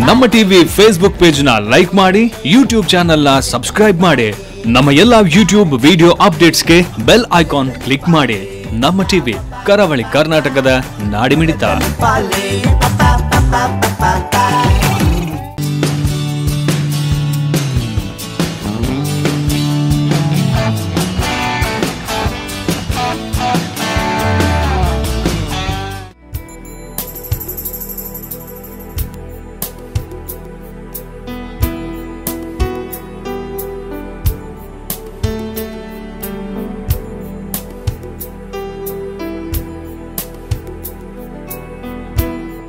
ನಮ್ಮ TV Facebook page ನ like ಮಾಡಿ, ಯೂಟ್ಯೂಬ್ ಚಾನೆಲ್ ನ ಸಬ್ಸ್ಕ್ರೈಬ್ ಮಾಡಿ, ನಮ್ಮ ಎಲ್ಲಾ ಯೂಟ್ಯೂಬ್ ವಿಡಿಯೋ ಅಪ್ಡೇಟ್ಸ್ಗೆ ಬೆಲ್ ಐಕಾನ್ ಕ್ಲಿಕ್ ಮಾಡಿ. ನಮ್ಮ ಟಿವಿ ಕರಾವಳಿ ಕರ್ನಾಟಕದ ನಾಡಿಮಿಡಿತ.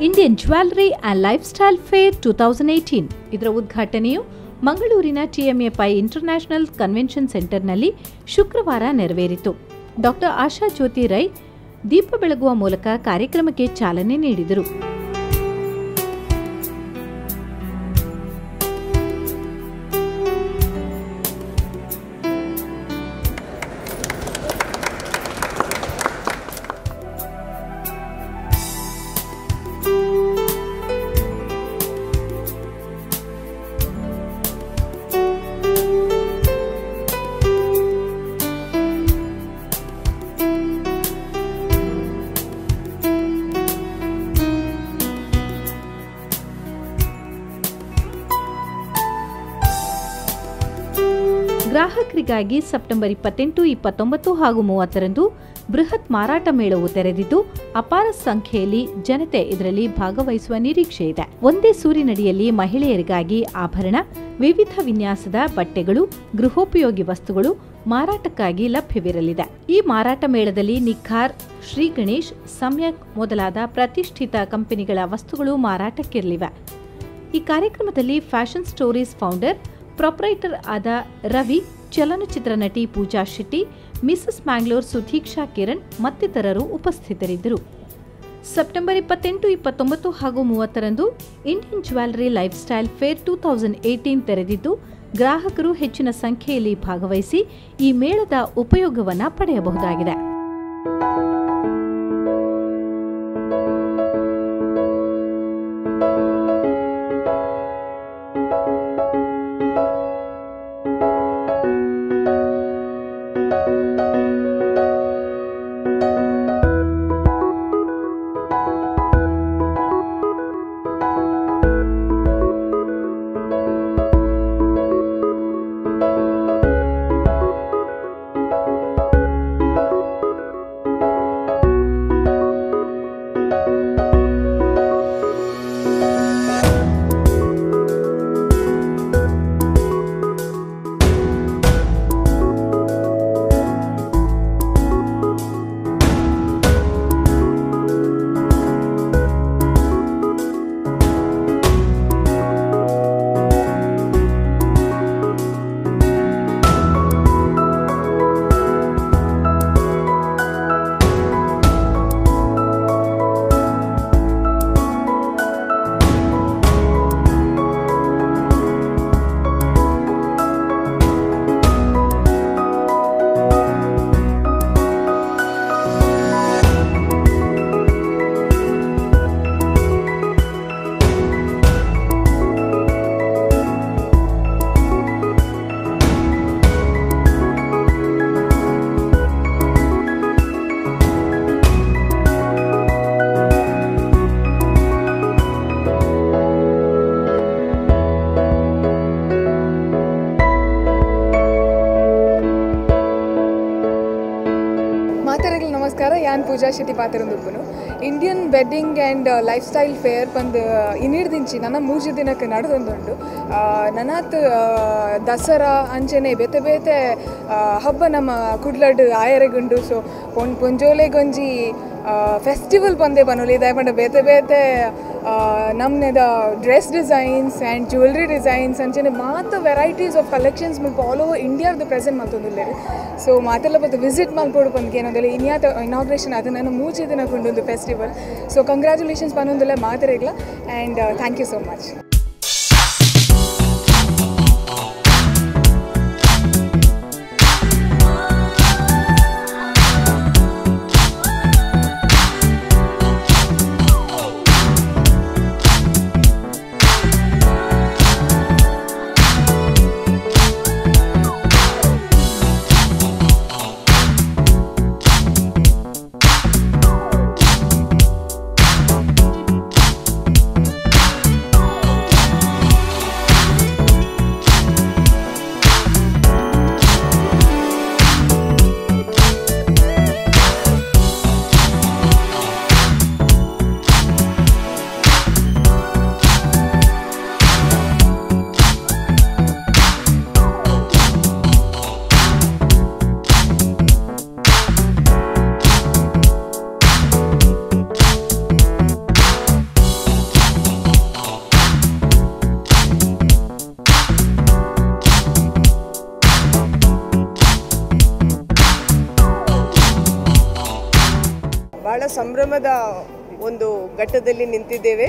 Indian jewellery and lifestyle fair 2018 ಇದರ ಉದ್ಘಾಟನೆಯು ಮಂಗಳೂರಿನ ಟಿಎಂಎ ಪೈ ಇಂಟರ್ನ್ಯಾಷನಲ್ ಕನ್ವೆನ್ಷನ್ ಸೆಂಟರ್ನಲ್ಲಿ ಶುಕ್ರವಾರ ನೆರವೇರಿತು. ಡಾಕ್ಟರ್ ಆಶಾ ಜ್ಯೋತಿ ರೈ ದೀಪ ಬೆಳಗುವ ಮೂಲಕ ಕಾರ್ಯಕ್ರಮಕ್ಕೆ ಚಾಲನೆ ನೀಡಿದರು. ಗ್ರಾಹಕರಿಗಾಗಿ ಸೆಪ್ಟೆಂಬರ್ 28, 29 ಹಾಗೂ 30ರಂದು ಬೃಹತ್ ಮಾರಾಟ ಮೇಳವು ತೆರೆದಿದ್ದು, ಅಪಾರ ಸಂಖ್ಯೆಯಲ್ಲಿ ಜನತೆ ಇದರಲ್ಲಿ ಭಾಗವಹಿಸುವ ನಿರೀಕ್ಷೆ ಇದೆ. ಒಂದೇ ಸೂರಿನಡಿಯಲ್ಲಿ ಮಹಿಳೆಯರಿಗಾಗಿ ಆಭರಣ, ವಿವಿಧ ವಿನ್ಯಾಸದ ಬಟ್ಟೆಗಳು, ಗೃಹೋಪಯೋಗಿ ವಸ್ತುಗಳು ಮಾರಾಟಕ್ಕಾಗಿ ಲಭ್ಯವಿರಲಿದೆ. ಈ ಮಾರಾಟ ಮೇಳದಲ್ಲಿ ನಿಖಾರ್, ಶ್ರೀ ಗಣೇಶ್, ಸಮ್ಯಕ್ ಮೊದಲಾದ ಪ್ರತಿಷ್ಠಿತ ಕಂಪನಿಗಳ ವಸ್ತುಗಳು ಮಾರಾಟಕ್ಕಿರಲಿವೆ. ಈ ಕಾರ್ಯಕ್ರಮದಲ್ಲಿ ಫ್ಯಾಷನ್ ಸ್ಟೋರೀಸ್ ಫೌಂಡರ್, ಪ್ರೊಪ್ರೈಟರ್ ಆದ ರವಿ, ಚಲನಚಿತ್ರ ನಟಿ ಪೂಜಾ ಶೆಟ್ಟಿ, ಮಿಸಸ್ ಮ್ಯಾಂಗ್ಳೂರ್ ಸುಧೀಕ್ಷಾ ಕಿರಣ್ ಮತ್ತಿತರರು ಉಪಸ್ಥಿತರಿದ್ದರು. ಸೆಪ್ಟೆಂಬರ್ 28, 29 ಹಾಗೂ 30ರಂದು Indian jewellery lifestyle fair 2018 ತೆರೆದಿದ್ದು, ಗ್ರಾಹಕರು ಹೆಚ್ಚಿನ ಸಂಖ್ಯೆಯಲ್ಲಿ ಭಾಗವಹಿಸಿ ಈ ಮೇಳದ ಉಪಯೋಗವನ್ನು ಪಡೆಯಬಹುದಾಗಿದೆ. ನಮಸ್ಕಾರ, ಯಾನ್ ಪೂಜಾ Shetty ಪಾತಿರಂದುಪ್ಪುನು. Indian wedding and lifestyle fair ಪಂದ್ ಇನ್ನಿಡ್ದಿಂಚಿ ನನ್ನ ಮೂಜಿ ದಿನಕ್ಕೆ ನಡೆದೊಂದುಂಡು. ನನಾತ್ ದಸರಾ ಅಂಚನೆ ಬೇತೆ ಬೇತೆ ಹಬ್ಬ ನಮ್ಮ ಕುಡ್ಲಡ್ ಆಯರೆಗುಂಡು. ಸೊ ಪೊಂಜೋಲೆಗೊಂಜಿ ಫೆಸ್ಟಿವಲ್ ಬಂದೇ ಬನ್ನೊಲಿ ದಯಪಂಡ ಬೇತೆ ಬೇತೆ ನಮ್ಮನೆದ dress designs and jewellery designs ಅಂಚನೆ ಮಾತ ವೆರೈಟೀಸ್ ಆಫ್ ಕಲೆಕ್ಷನ್ಸ್ ಮುಲ್ಪ ಆಲ್ ಓವರ್ ಇಂಡಿಯಾದ ಪ್ರೆಸೆಂಟ್ ಮಲ್ತೊಂದುಲ್ಲೆರ್. ಸೊ ಮಾತೆಲ್ಲ ಬತ್ತು ವಿಸಿಟ್ ಮಲ್ಪೊಡು ಪಂದ್ ಏನೊಂದೆಲ್ಲ ಇನ್ಯಾತ ಇನಾಗ್ರೇಷನ್ ಅದು ನಾನು ಮೂಜಿ ದಿನ ಕೊಂಡೊಂದು ಫೆಸ್ಟಿವಲ್. ಸೊ congratulations ಪನೊಂದುಲ್ಲ ಮಾತೆರೆಗ್ಲ and thank you so much. ಸಂಭ್ರಮದ ಒಂದು ಘಟ್ಟದಲ್ಲಿ ನಿಂತಿದ್ದೇವೆ.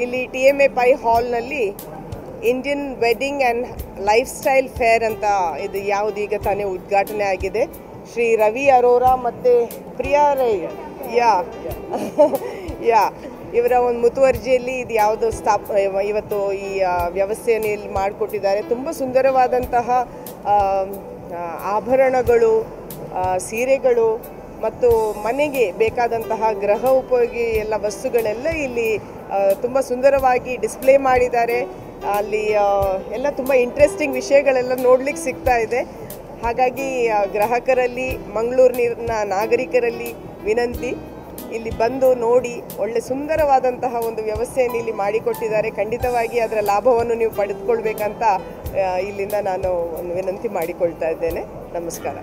ಇಲ್ಲಿ TMA pi ಹಾಲ್ನಲ್ಲಿ Indian wedding and lifestyle fair ಅಂತ ಇದು ಯಾವುದೀಗ ತಾನೇ ಉದ್ಘಾಟನೆ ಆಗಿದೆ. ಶ್ರೀ ರವಿ ಅರೋರಾ ಮತ್ತು ಪ್ರಿಯಾ ರೈ ಯಾ ಯಾ ಇವರ ಒಂದು ಮುತುವರ್ಜಿಯಲ್ಲಿ ಇದು ಯಾವುದು ಇವತ್ತು ಈ ವ್ಯವಸ್ಥೆಯನ್ನು ಇಲ್ಲಿ ಮಾಡಿಕೊಟ್ಟಿದ್ದಾರೆ. ತುಂಬ ಸುಂದರವಾದಂತಹ ಆಭರಣಗಳು, ಸೀರೆಗಳು ಮತ್ತು ಮನೆಗೆ ಬೇಕಾದಂತಹ ಗೃಹ ಉಪಯೋಗಿ ಎಲ್ಲ ವಸ್ತುಗಳೆಲ್ಲ ಇಲ್ಲಿ ತುಂಬ ಸುಂದರವಾಗಿ ಡಿಸ್ಪ್ಲೇ ಮಾಡಿದ್ದಾರೆ. ಅಲ್ಲಿ ಎಲ್ಲ ತುಂಬ ಇಂಟ್ರೆಸ್ಟಿಂಗ್ ವಿಷಯಗಳೆಲ್ಲ ನೋಡಲಿಕ್ಕೆ ಸಿಗ್ತಾ ಇದೆ. ಹಾಗಾಗಿ ಗ್ರಾಹಕರಲ್ಲಿ, ಮಂಗಳೂರಿನ ನಾಗರಿಕರಲ್ಲಿ ವಿನಂತಿ, ಇಲ್ಲಿ ಬಂದು ನೋಡಿ ಒಳ್ಳೆ ಸುಂದರವಾದಂತಹ ಒಂದು ವ್ಯವಸ್ಥೆಯನ್ನು ಇಲ್ಲಿ ಮಾಡಿಕೊಟ್ಟಿದ್ದಾರೆ. ಖಂಡಿತವಾಗಿ ಅದರ ಲಾಭವನ್ನು ನೀವು ಪಡೆದುಕೊಳ್ಬೇಕಂತ ಇಲ್ಲಿಂದ ನಾನು ಒಂದು ವಿನಂತಿ ಮಾಡಿಕೊಳ್ತಾ ಇದ್ದೇನೆ. ನಮಸ್ಕಾರ.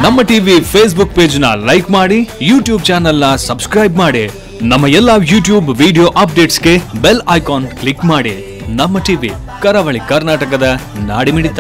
ನಮ್ಮ ಟಿವಿ ಫೇಸ್ಬುಕ್ ಪೇಜ್ ನ ಲೈಕ್ ಮಾಡಿ, ಯೂಟ್ಯೂಬ್ ಚಾನೆಲ್ ನ ಸಬ್ಸ್ಕ್ರೈಬ್ ಮಾಡಿ, ನಮ್ಮ ಎಲ್ಲಾ ಯೂಟ್ಯೂಬ್ ವಿಡಿಯೋ ಅಪ್ಡೇಟ್ಸ್ಗೆ ಬೆಲ್ ಐಕಾನ್ ಕ್ಲಿಕ್ ಮಾಡಿ. ನಮ್ಮ ಟಿವಿ, ಕರಾವಳಿ ಕರ್ನಾಟಕದ ನಾಡಿಮಿಡಿತ.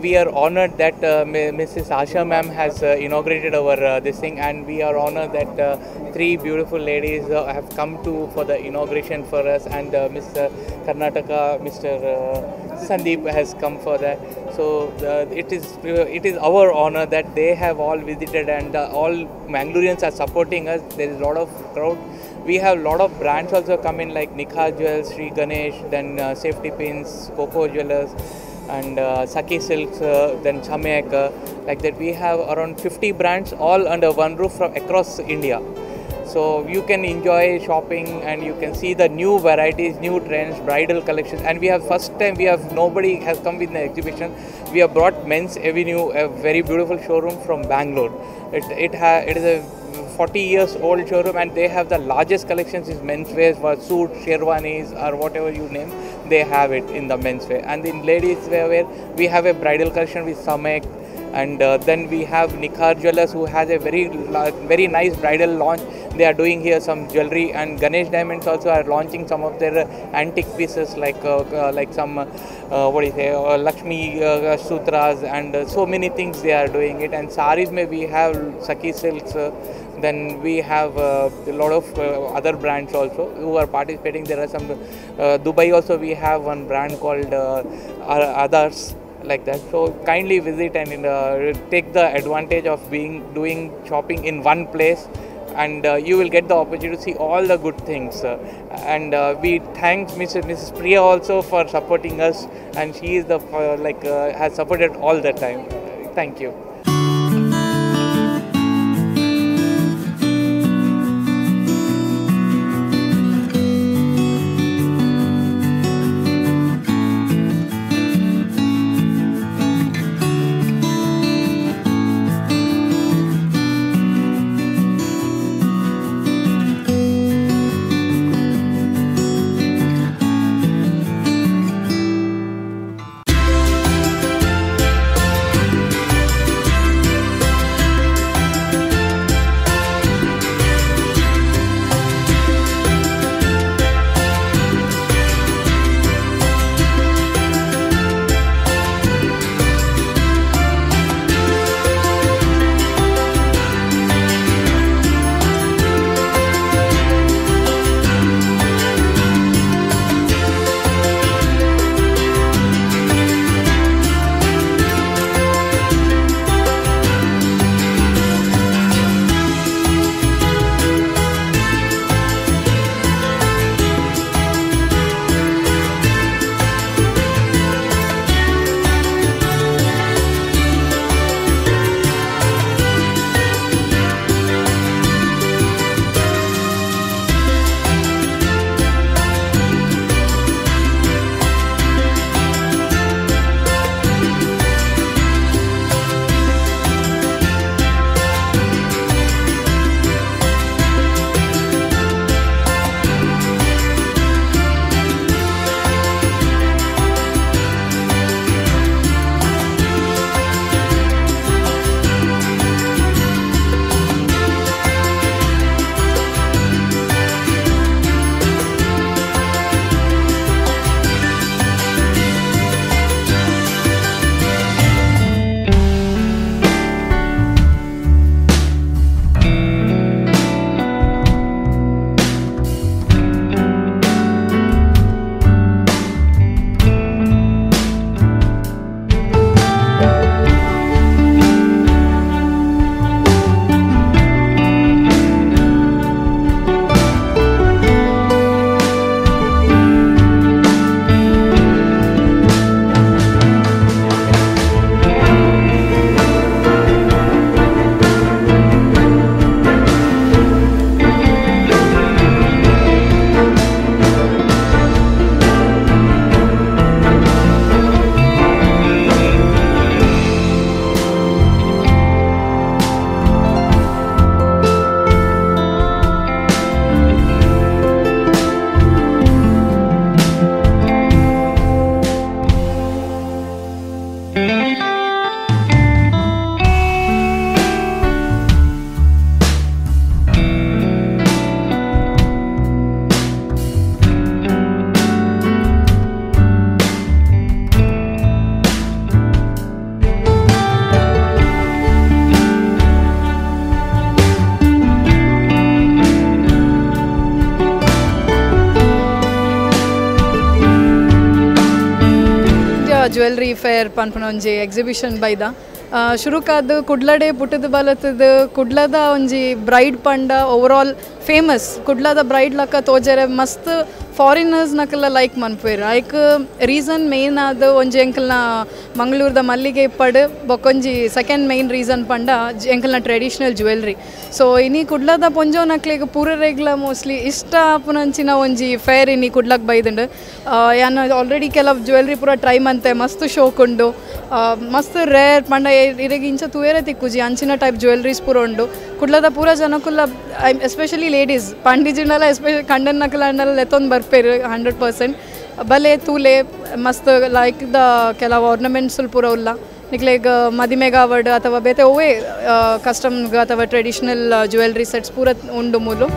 We are honored that Mrs. Asha ma'am has inaugurated our this thing, and we are honored that three beautiful ladies have come to for the inauguration for us, and Mr. Karnataka, Mr. Sandeep has come for that. So it is our honor that they have all visited, and all Mangaloreans are supporting us. There is a lot of crowd. We have a lot of brands also come in, like Nikha Jewels, Sri Ganesh, then Safety Pins, Coco Jewelers, and Saki Silks, then Chamek, like that. We have around 50 brands all under one roof from across India. So you can enjoy shopping and you can see the new varieties, new trends, bridal collections. And we have first time, we have nobody has come with the exhibition. We have brought Men's Avenue, a very beautiful showroom from Bangalore. It is a 40 years old showroom, and they have the largest collections is menswear for suits, sherwanis, or whatever you name, they have it in the menswear. And in ladies wear, we have a bridal collection with Samek, and then we have Nikhar Jewelers, who has a very, very nice bridal launch. They are doing here some jewelry, and Ganesh Diamonds also are launching some of their antique pieces, like some what do you say, Lakshmi sutras, and so many things they are doing it. And saris, may we have Saki Silks, then we have a lot of other brands also who are participating. There are some Dubai also we have one brand called Others, like that. So kindly visit and take the advantage of doing shopping in one place, and you will get the opportunity to see all the good things. And we thank Mrs. Priya also for supporting us, and she is the has supported all the time. Thank you. Jewellery fair ಪನ್ಪುನ ಒಂಜಿ exhibition ಬೈದ ಶುರುಕಾದ್ ಕುಡ್ಲಡೆ ಪುಟ್ಟದ ಬಲತದ ಕುಡ್ಲದ ಒಂಜಿ bride ಪಂಡ over all famous ಕುಡ್ಲದ bride ಲಕ್ಕ ತೋಜರೆ ಮಸ್ತ್ foreigners ನಕಲ like ಮನ್ಪುವೆರ್ ಐಕ್ ರೀಸನ್ ಮೇನ್ ಆದ್ ಒಂಜಿ ಎಂಕಲ್ನ ಮಂಗಳೂರದ ಮಲ್ಲಿಗೆ ಇಪ್ಪಡ್ ಬೊಕೊಂಜಿ second main reason ಪಂಡ ಎಂಕಲ್ನ traditional jewellery so ಇನಿ ಕುಡ್ಲದ ಪೊಂಜೋನಕ್ಲೆಗ್ ಪೂರರೆಗ್ಲ ಮೋಸ್ಟ್ಲಿ ಇಷ್ಟ ಆಪುನಂಚಿನ ಒಂಜಿ ಫೇರ್ ಇನಿ ಕುಡ್ಲಕ್ ಬೈದುಂಡು ಯಾನ್ ಆಲ್ರೆಡಿ ಕೆಲವು ಜ್ಯುವೆಲ್ರಿ ಪೂರ ಟ್ರೈ ಮಂತೆ ಮಸ್ತ್ ಶೋಕ್ ಉಂಡು ಮಸ್ತ್ ರೇರ್ ಪಂಡ ಇರೆಗ್ ಇಂಚ ತೂಯೆರೆ ತಿಕ್ಕುಜಿ ಅಂಚಿನ ಟೈಪ್ ಜ್ಯುವೆಲ್ರೀಸ್ ಪೂರ ಉಂಡು ಕುಡ್ಲದ ಪೂರ ಜನಕುಲ ಎಸ್ಪೆಷಲಿ ಲೇಡೀಸ್ ಪಂಡಿಜಿಂಡಲ ಎಸ್ಪೆಷಲಿ ಕಂಡನ್ ನಕಲ ಲೆತ್ತೊಂದು ಬರ್ಪೇರು 100% ಬಲೆ ತೂಲೆ ಮಸ್ತ್ ಲೈಕ್ the ಕೆಲವು ಆರ್ನಮೆಂಟ್ಸ್ ಪೂರ ಉಲ್ಲ ನಿಕ್ಲೆಗ್ ಮದಿಮೆಗಾವಡ್ ಅಥವಾ ಬೇತೆ ಒವ್ವೇ ಕಸ್ಟಮ್ ಅಥವಾ traditional jewellery sets ಪೂರ ಉಂಡು ಮೂಲು.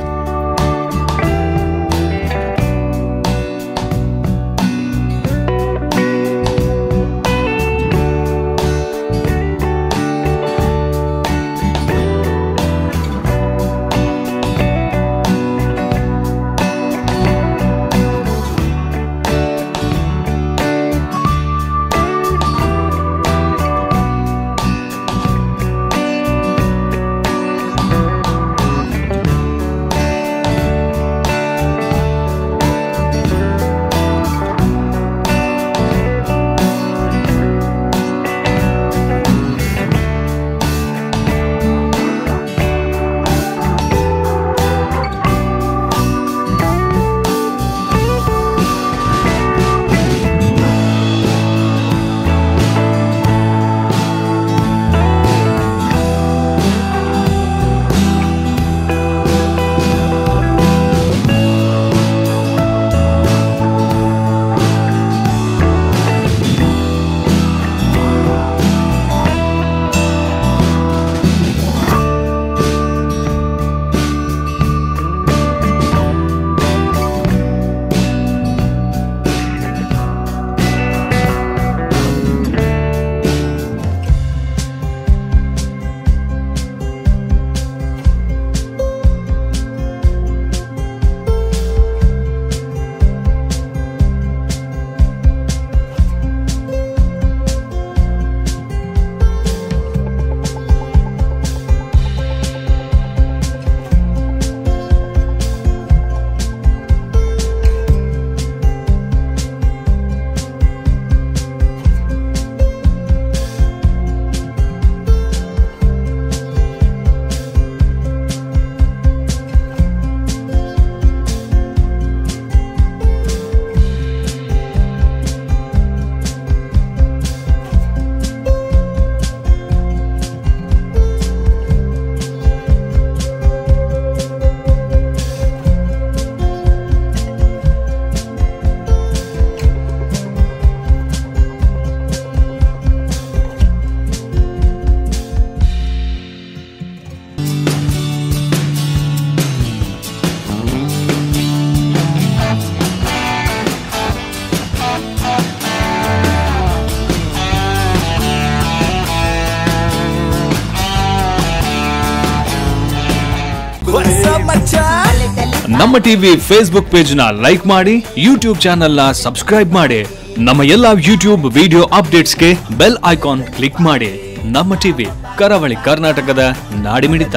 ನಮ್ಮ TV Facebook page ನ ಲೈಕ್ ಮಾಡಿ, ಯೂಟ್ಯೂಬ್ ಚಾನೆಲ್ ನ ಸಬ್ಸ್ಕ್ರೈಬ್ ಮಾಡಿ, ನಮ್ಮ ಎಲ್ಲಾ ಯೂಟ್ಯೂಬ್ ವಿಡಿಯೋ ಅಪ್ಡೇಟ್ಸ್ಗೆ bell icon click ಮಾಡಿ. ನಮ್ಮ ಟಿವಿ ಕರಾವಳಿ ಕರ್ನಾಟಕದ ನಾಡಿಮಿಡಿತ.